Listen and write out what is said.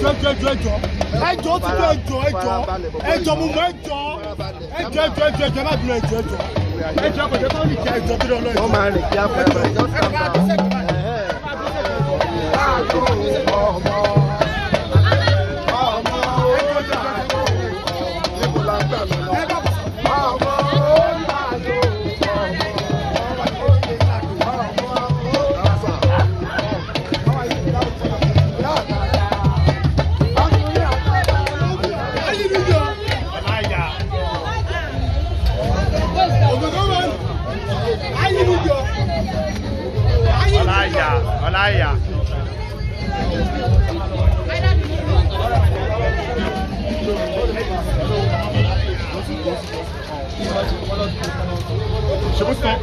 Ẹjọ́, ẹjọ́, ẹjọ́, ẹjọ́, ẹjọ́ ti tó, ẹjọ́, ẹjọ́, ẹjọ́, mo mọ, ẹjọ́, ẹjọ́, ẹjọ́, ẹjọ́, ẹjọ́, má bínú, ẹjọ́, ẹjọ́, ẹjọ́, kò jẹ́ kó ní kí ẹjọ́ tó lọ lọ. Wọ́n máa rìn kí á fẹ́ bẹ̀rẹ̀. Just calm down. Ọmọ níbo la ń gbà lọ? Ọmọ ó gbàdó, ọmọ ó gbàdó, ọmọ ó Ọláìyá. Ọláìyá, Ọláìyá. Ṣé bó ti tán?